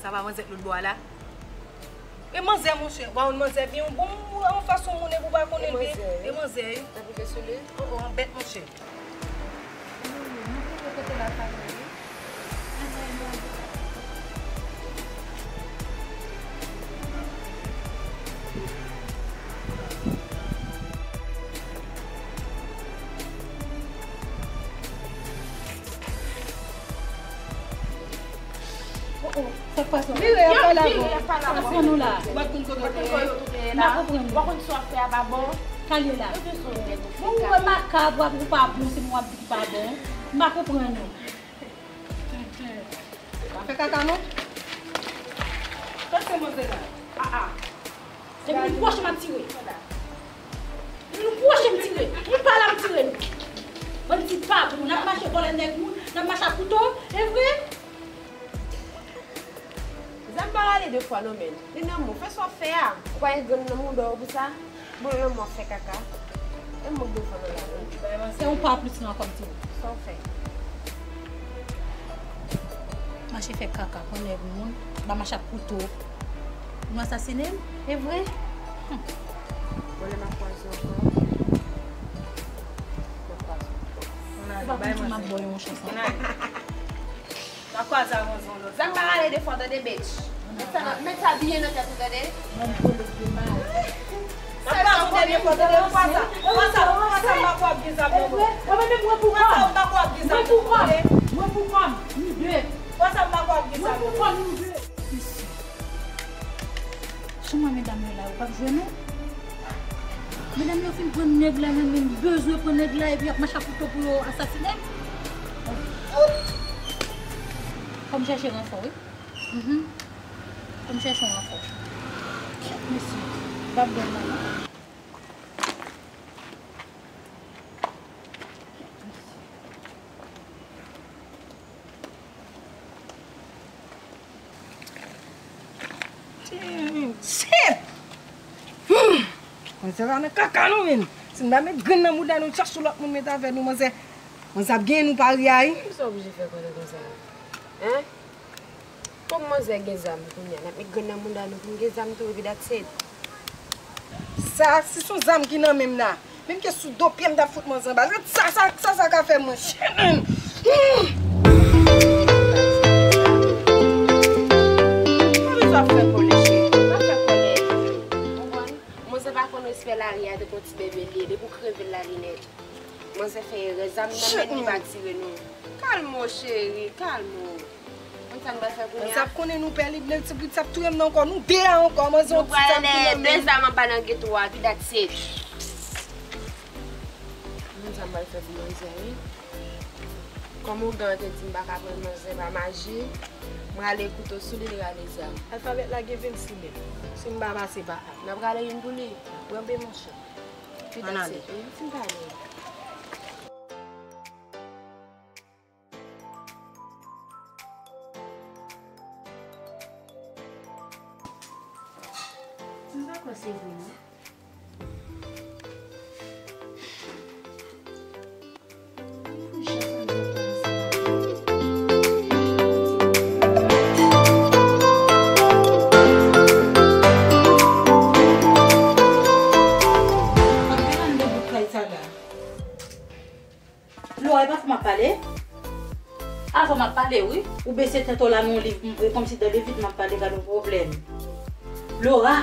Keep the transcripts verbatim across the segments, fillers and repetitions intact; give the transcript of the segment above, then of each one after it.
Papa manzè k lòt bò a la. E manzè, monchè. Waw, manzè byen, bon, ou anfas yon moun epi ou pa konnen l byen. E manzè, wi. T ap rive sou li? O, o, anbèt, monchè. Sa k pase? Vire, y ap pale avè w. Sa k pase nou la? Ou pa konn kote w te ye la? M pa konprann. Ou pa konn sa w ap fè a pa bon? Sa l ye la? Yo bezwen w nèg ou fè kaka. Bon, ou wè makab, w ap, ou pa bon, se mwen w ap di ki pa bon. M pa konprann nou. Pa fè kaka non. Sa se manzè la? Ah, ah. Depi nou pwoche m ap tire. Depi nou pwoche m tire. Nou pa la m tire nou. Bandi pa bon. N ap mache vòlè nèg moun. N ap mache ak kouto. E vre? Zam pa rale de fwa non, men. Li nan men w. Fè sa w ap fè a. Ou pa gen grenn nan mouda w pou sa? Bon, lè mwen fè kaka. E mwen k defann nan la wi. Se yon pa plis nan kòm ti ou. Sa w fè? Mache fè kaka, pran nèg moun, ba mache ak kouto. Nou asasinen m, e vre? Hum. Bon, lè m ap kwaze w ankò. M ap kwaze w ankò. Ou pa konn si m ap ba w yon chans ankò. M ap kwaze avè w yon lòt. Zam pa rale de fwa, tande, bitch. Met sa nan, met sa byen nan tèt ou, tande. Mwen m pwolog de mal. M ap kwaze w dènye fwa, tande. Ou pa sa, ou pa sa, ou pa sa, m pa kwè w ap gen zam nan, bro. Ou pa sa, m pa kwè w ap gen zam nan, tande. Mwen pou kò m, nou de. Ou pa sa, m pa kwè w ap gen zam nan, bro. Mwen pou kò m, nou de. Mesye. Chanm medam yo la, yo p ap jwe non. Medam yo fin pran nèg la nan men m, bezwen pran nèg la epi y ap mache ak kouto pou yo asasinen m. Fò m chèche ranfò wi. Mhm. Fò m chèche yon ranfò. Kèt mesye, m p ap jwenn la non. Sèt! Hmm! Manzè pa nan kaka non, men. Si n pa met grenn nan mouda nou, chache yon lòt moun met avè nou, manzè. Manzè ap genyen nou pari a, wi. Poukisa w oblije fè kòlè konsa? Hein? Kòm manzè gen zam kounye a, n ap met grenn nan mouda nou pou n gen zam tou, epi that's it. Sa, si se yon zam ki nan men m la, menm ke sou do pye m t ap fout manzè anba. Gad sa, sa, sa, sa ka fè mwen. Shit, man. Hmm. Pa bezwen ap fè kòlè, cheri. Pa fè kòlè. Ou konprann? Manzè pa konn respè lari a, te kon ti bebe li ye. Depi w kreve l la, li nèt. Manzè fè erè. Zam nan men li pa tire non. Kalme w, cheri. Kalme w. Konn sa n pral fè kounye a? Manzè ap konnen nou pè li, li ti, li t ap touye m nan ankò. Nou de a ankò, manzè yon ti zam ki nan men. Nou pral de zam anba nan geto a, pi dat se. Konn sa n pral fè pou manzè, wi. Kòm ougan an te di m pa ka pran manzè pa maji, m rale kouto sou li, li rale zam. Alfabèt la gen vennsis lèt. Si m pa pase pa a. N ap rale youn pou li. Pran pe monchè. Pi dat se. Wi, fin pale. M pa kwè se vre non. Pou jan sa m ap pale sa. Ap gen anndan bout kay sa la. Laura, e pa fò m ap pale? Avè w m ap pale, wi. Ou bese tèt ou la nan yon liv, m, kòmsi dan le vid m ap pale, gad yon pwoblèm. Laura!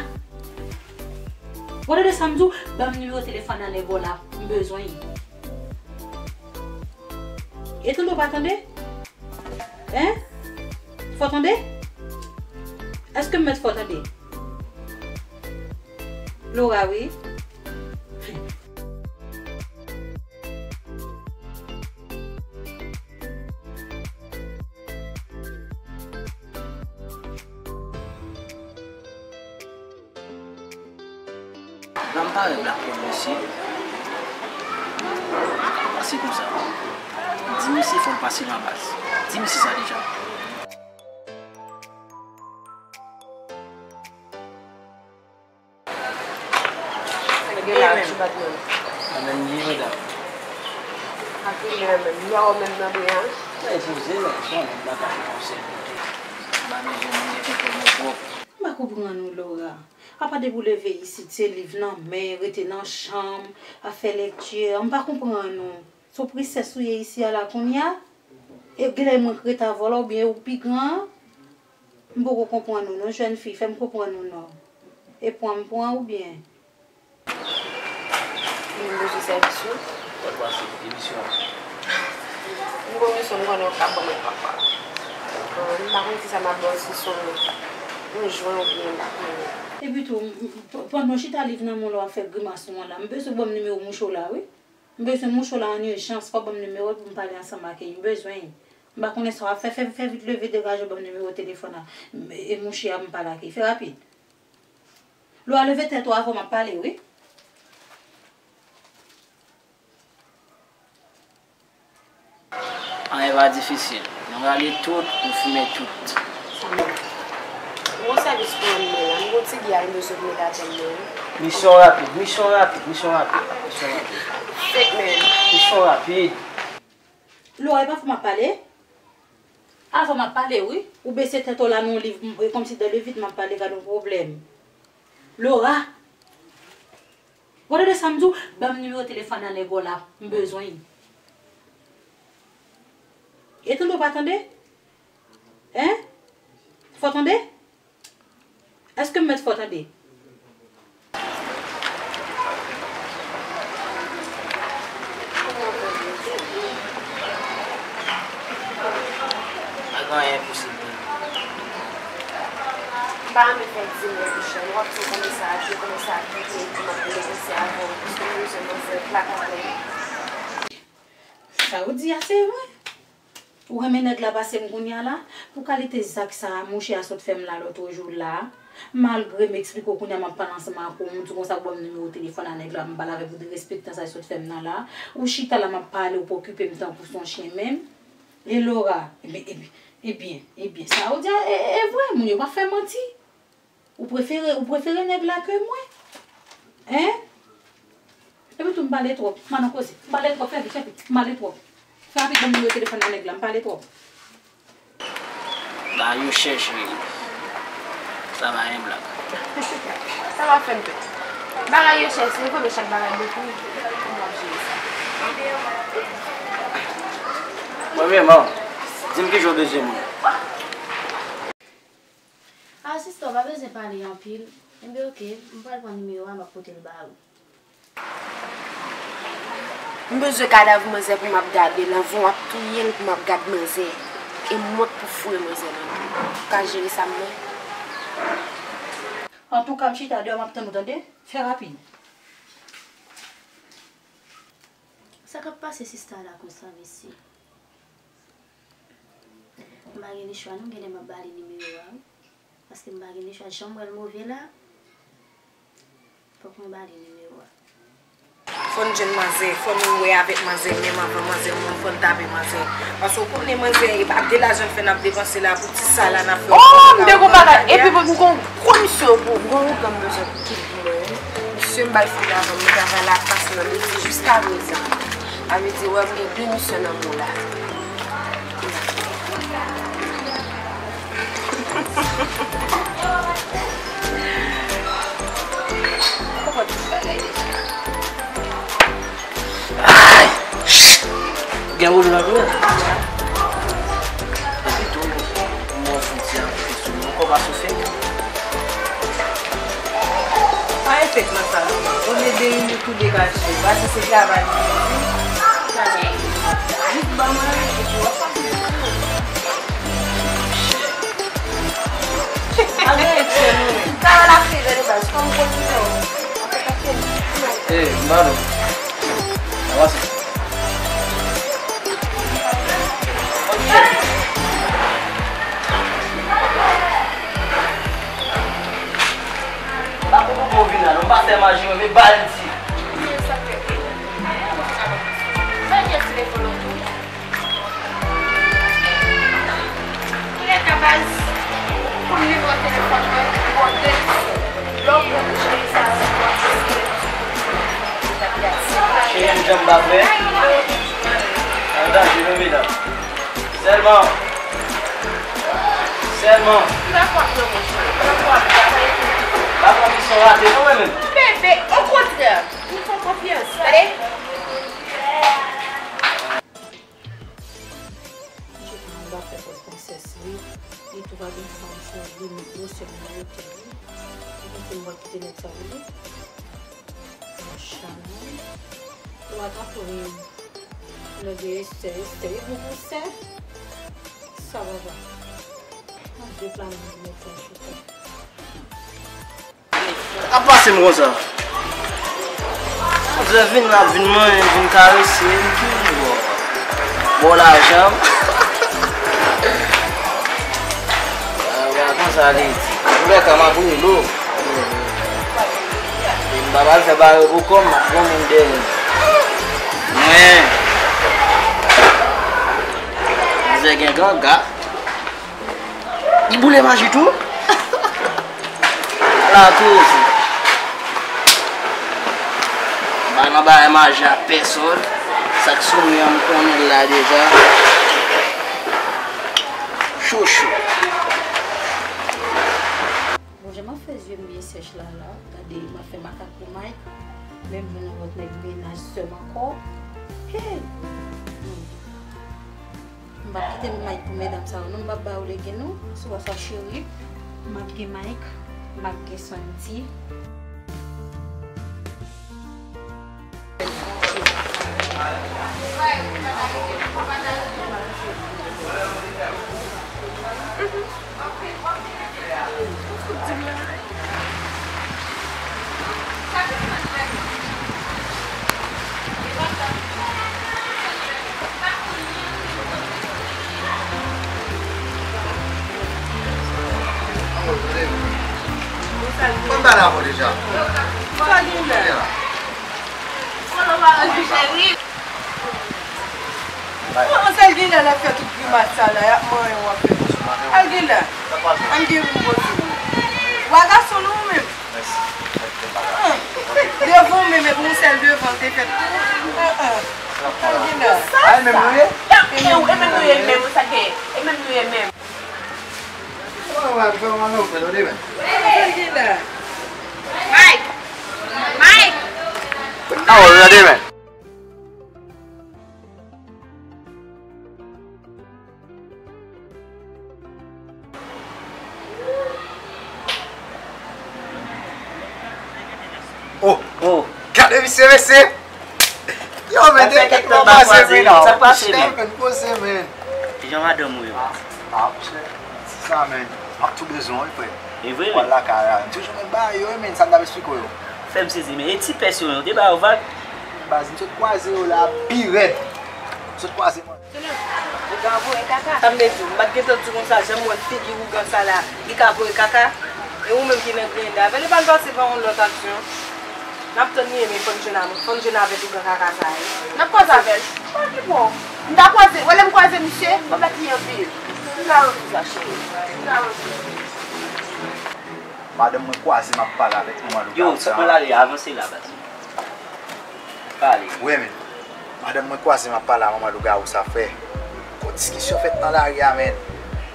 Ou tande sa m di w? Ban m nimewo telefòn a nèg ou la, m bezwen l. E tande w pa tande? Hein? Fò tande? Èske m mèt fò tande? Laura, wi. Nan m parèt la pou mesye. Pase konsa. Di misye fò l pase nan baz. Di misye sa deja. Gen la ti bat nan. Nan menm li, medam. Ak li menm, menm. Lwa ou menm nan bri a. Sa e poze, men, bon, menm nan ka fè konsèy. Ba bezwen moun gen Konprann ou, Laura. Apa depi w leve isit, se liv nan men, rete nan chanm, ap fè lekti, m pa konprann ou. Se yon prensès ou ye isi a la kounye a? E genlè mwen k ret avè w la oubyen ou pi gran an? M poko konprann ou non, jèn fi, fè m konprann ou non. E pran m pran oubyen? M bezwen sèvis ou. Sa k pase? Ki misyon? M gon misyon m konnen w ka ban mwen, papa. Euh, m pa konn kisa m ap ba w, si se yon, yon jwen oubyen m pa konnen. Epi tou, m, m, p-, pandan w chita liv nan men w la w ap fè grimas ou an la, m bezwen w ban m nimewo mouche w la, wi. M bezwen mouche w la an ijans, fò w ban m nimewo l pou m pale ansanm ak li, m bezwen li. M pa konnen sa w ap fè, fè, fè vit leve degaje w ban m nimewo telefòn la, m, e mouche a m pale ak li, fè rapid. Lora, leve tèt ou avan m ap pale, wi. Anyen pa difisil. Nou rale tout, nou fimen tout. Sa bon. Bon sèvis pou ann mwen la. M gon ti giyal m bezwen pou mete atè m nan, wi. Misyon rapid, misyon rapid, misyon rapid, misyon rapid. Fake man. Misyon rapid. Lora, e pa fò m ap pale? Avan m ap pale, wi. Ou bese tèt ou la nan yon liv, m, e kòmsi dans le vide m ap pale, gad yon pwoblèm. Lora! Ou tande sa m di w? Ban m nimewo telefòn nan nèg ou la, m bezwen l. E tande ou pa tande? Hein? Fò tande? Èske m mèt fè w tande? Pa gen anyen enposib. M pa renmen fè di m yon jan. W ap di w kòmanse ak yo, kòmanse ak yo, epi m ap negosye avè w, paske m bezwen manzè plat avè m. Sa w di a se vre. Ou renmen nèg la pase m kounye a la? Pou kalite zak sa a mouche a sot fè m la lòt jou la, malgre m eksplike w kounye a m ap pale ansanm ak ou, m di w konsa pou ban m nimewo telefòn a nèg la, m pale avè l pou derespektan sa l sot fè m nan la, ou chita la m ap pale, ou pa okipe m tankou se yon chen menm. E Laura, ebyen, ebyen, ebyen, ebyen, sa ou di a e, e, e vre, moun yo pa fè manti. Ou prefere, ou prefere nèg la ke mwen? Hein? Epi tou m pale twòp. M pa nan koze. M pale twòp, fè vit, fè vit. M pale twòp. Fè rapid, ban m nimewo telefòn nan nèg la, m pale twòp. Bagay yo chèche. Sa pa yon blag. Sa pa fè m pè. Bagay yo chèche, se vre, men chak bagay bon pou ou. Kòman w ap jere sa? Premyèman, di m kijan w bezwen mwen. Ah, sista, w pa bezwen pale anpil. Enben, oke, m pral pran nimewo a, m ap pote l ba ou. M bezwen kadav manzè pou m ap gade l, anvan w ap touye l pou m ap gad manzè. E m wont pou foure manzè nan kou. Ou ka jere sa m mwen? Antouka, m chita deyò, m ap tann ou, tande? Fè rapid. Sa k ap pase sista la konsa, mesye? M pa gen lechwa non, genlè m ap ba li nimewo a, wi. Paske m pa gen lechwa, jan m wè l move la, fòk mwen ba li nimewo a. Fò n jwenn manzè, fò nou wè avèk manzè menm anvan manzè mouri, fò n tape manzè. Paske w konnen manzè, e pa de lajan l fè n ap depanse la pou ti sa la n ap fè. Oh, m te gon bagay, epi m gon gwo misyon pou, m gon ougan m bezwen pou kidnap mwen, wi. Misye m bay fòm la avan m travay la, pase nan midi jiska prezan. Sa vle di, wè, m gen de misyon nan men w la. Konprann tout bagay deja. Ay! Ou gen wòl nan tou? Epi tou, mwen fouti an, sou mwen kòm asosye. Pa efèk nan sa non. Olye de nou tou degaje. Pase se travay nou. Jis ban mwen, epi w ap pase. Al gen aksyon nou menm. Sa yo la fè de baz, kòm kontinye. Ey, m ba nou. Avanse. Bako poko vin la, non, pa fè maji mwen, men ba l di. Kilè ka baz? Pou m nimewo telefòn mwen, bon, de misyon. Lè w pran jan sa, se pou w ap sispann. Cheri m, janm pa prè. An danje, non, medam. Sèlman. Sèlman. Kilè k w ap pran, monchè? Kilè k w ap pran? Ou rate non, mwen menm. Bebe, okontrè, m fè w konfyans, tande? Mwen va fè pòt prensès li. Li tou va gen fanm sou li, men gwosè mwen yo te wi. Li kite m wè kite nèg sa pou li. Machann. Ou atanpri. Nèg yo estè, estè. E bon pou sè. Sa va va. Mwen de plan mwen mèt fè chita. Ap pase m konsa. Ou vle vin la, vin manyen, vin karese, m toujou bò. Bò lajan. Ah, konsa li di. Ou lè ka m ap rele w. E m pa pral fè bagay pou kò m, m ap pran moun dèyè. Mwen. Mizè gen ganga. Li boule maji tou? Ala koze. M pa nan bagay maji ak pèsòn. Sa k sou mwen an, m konnen l la deja. Cho cho. Bon, jan m ap fè zye m byen sèch la, la. Gade, m ap fè makak pou Mike. Menm jan yon lòt nèg mennaj sè m ankò. Hey! Hmm. M p ap kite Mike pou medam sa yo, non, m p ap ba yo legen, non. Sou wè sa, cheri. M ap gen Mike, m ap gen Santi. Mwen pale avè w deja. Sa gen la? Sa gen la? Bon, se Gilè l ap fè tout grimas sa la, y ap manyen w ap fè. Al Gilè, ann gen pou m poze w. Wa gason non ou menm. Devan w menm, epi yon sèl devan te fèt. Al Gilè. Sa, sa. E menm nou ye menm, sa gen. E menm nou ye menm. Al Gilè. Mike! Mike! Awo, gade men. Oh, oh. Gade misye, mesye. Yo, men, de kèk tan pase, men. Sa k pase, men? Kijan madanm ou yo? Ah, monchè, se sa, men. M ap tou bezwen w, wi, frè. E vre, wi. Wala kara. M toujou met bagay yo, men, sa m t ap esplike w yo. Fè m sezi, men. E ti pès yo, yo te ba yo vag? Baz, m sot kwaze yo la, pi rèd. M sot kwaze, mwen. Ou ka voye kaka. Sa m te di w, m pa t gentan di w konsa, jan m wè figi ougan sa la, li ka voye kaka. E ou menm ki nan griyen avè l, e pa l pase pa yon lòt aksyon. N ap tann li, men fò n jwenn avè, fò n jwenn avèk ougan kaka sa a, wi. N ap kwaze avè l. Pa gen bon. M ta kwaze, wè lè m kwaze misye, m ap bat li anpil. M ta anvi sa, cheri. M ta anvi. Madanm mwen kwaze m ap pale avèk manman lougawou sa. Yo, sa pral ale, avanse la, baz. Pale. Wi, men. Madanm mwen kwaze m ap pale a manman lougawou sa, frè. Gwo diskisyon fèt nan lari a, men.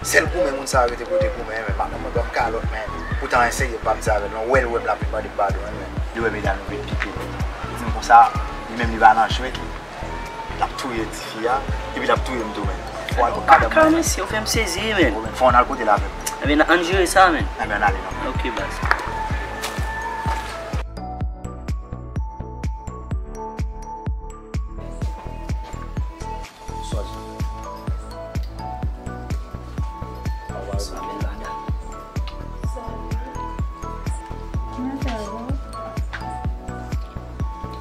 Sèl goumen moun sa yo rete pou yo te goumen, men. Madanm mwen ban m kalòt, men. Poutan, an serye, m pa p di avè l, non. Wè l wè m l ap vin mande m padon, men. Li wè medam yo vin pike. Li di m konsa, li menm li pa nan jwèt, li. L ap touye tifi a, epi l ap touye m tou, men. Fò al kote madanm mwen. Kaka, mesye, ou fè m sezi, men. Fò n al kote l avè m. Ebyen, ann jere sa, men. Ebyen, ann ale, non. Ok, baz. Sòs. Bonswa, bèl madanm. Salut. Kijan sa va?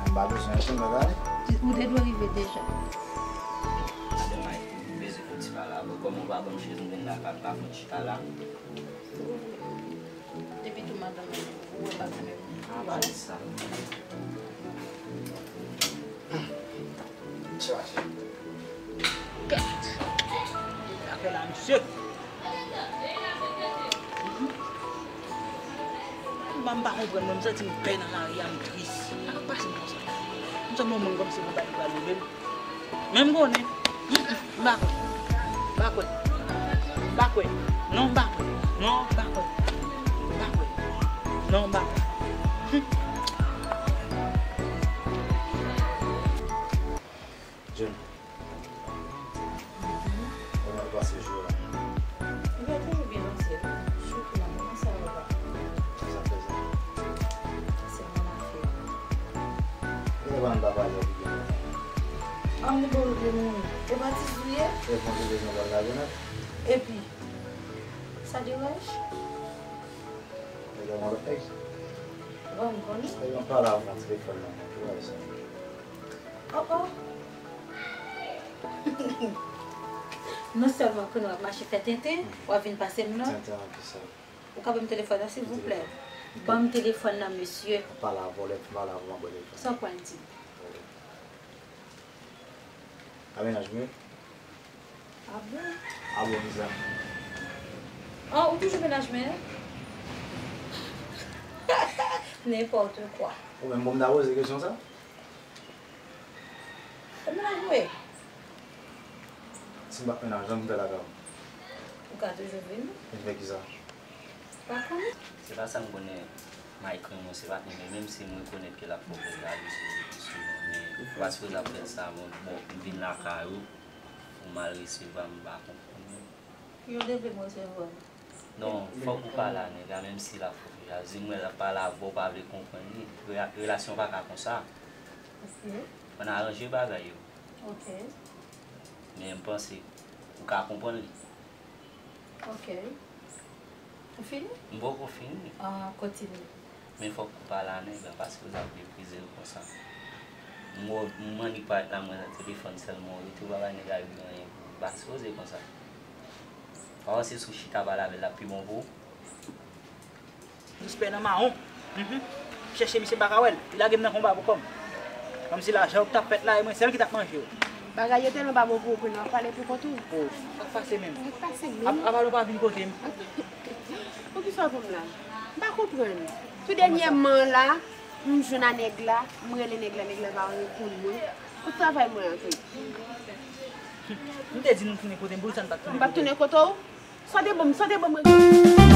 M pa bezwen anyen, gade. Ou te dwe rive deja. Madanm, ay, m bezwen fè yon ti pale avè w. Kòm ou pa ban m chèz, m vin la, pa, pa fè yon chita la. Epi tou madanm, ou wè pa menm. Ah, pa di sa. Chaje. Gad. Afè la, misye. M pa, m pa konprann, mwen, m santi m pè nan lari a, m tris. Sa k ap pase m konsa? M santi yon moun kòmsi m pa li pral rive m. Men m konnen. Mm, mm, m pa kwè. M pa kwè. M pa kwè. Non, m pa kwè. Non, m pa kwè. M pa kwè. Non, m pa kwè. Jun, kòman w pase jou a? Li ap toujou byen pase, sitou nan moman sa yo la. Sa fè sa. Se yon afè. Genlè pa nou ta pale a pi byen. An, li bon vre moun. E pa ti sou ye? E bon, li bezwen pral lage nèt. Epi, sa deranje? Nèg la yon lòt nèg. Bon, m konnen. Nèg la pale avè w nan telefòn nan, mwen, pou wè sa. Oh, oh. Non sèlman konnen w ap mache fè tenten, w ap vin pase m non. Tenten an ki sa? Ou ka ban m telefòn nan, silvouplè? Telefòn. Ban m telefòn nan, mesye. Pale avè w, lè m pale avè w, m ap ba w telefòn. Sa w pral di? A mennaj mwen. A bon? A bon, vizan. An, ou toujou mennaj mwen? Nenpòt kwa. Ou menm bon m ta poze kesyon sa? Ou mennaj mwen? Si m pa t mennaj, jan m te lakay ou. Ou ka toujou vini. Vin fè kisa? Pa konnen. Se pa sa m konnen, Mike renmen w, se pa t li, men menm si m rekonèt ke l ap fè w fè jalouz sou, sou mwen, men ou pa sipoze ap fè sa, bon, bon, m vin lakay ou, ou mal resevwa m, m pa konprann. Yo te vle m resevwa w. Non, fòk ou pale a nèg la, menm si l ap fè w fè jalouz, m wè l ap pale avè w, ou pa vle konprann li. Rela-, relasyon pa ka konsa. Ok. Ann aranje bagay yo. Ok. Men m panse ou ka konprann li. Ok. Ou fini? M poko fini. Ah, kontinye. Men fòk ou pale a nèg la, paske ou t ap meprize l konsa. M wè w, m annik parèt la, mwen nan telefòn sèlman, ou rete ou pa bay nèg la rele anyen pou ou. Pa sipoze konsa. Pa panse si w chita pale avè l, l ap pi bon pou ou. Respè nan mawon. Mhm. Chèche misye m pa ka wè l. Li lage m nan konba pou kò m. Kòmsi lajan yo k t ap fèt la, e mwen sèl ki t ap manje yo. Bagay yo tèlman pa bon pou ou, pou nou ap pale pou kont ou. Oh, sa k pase menm? Sa k pase menm? Ap, ap pale w pa vin kote m. Poukisa w pou m la? M pa konprann. Tou dènyèman la, m jwenn a nèg la, m rele nèg la, nèg la pa reponn mwen. Kot travay mwen an tou? M te di nou tounen kote m, poukisa n pa t tounen kote m? M pa t tounen kote w? Sa w te ban m, sa w te ban m.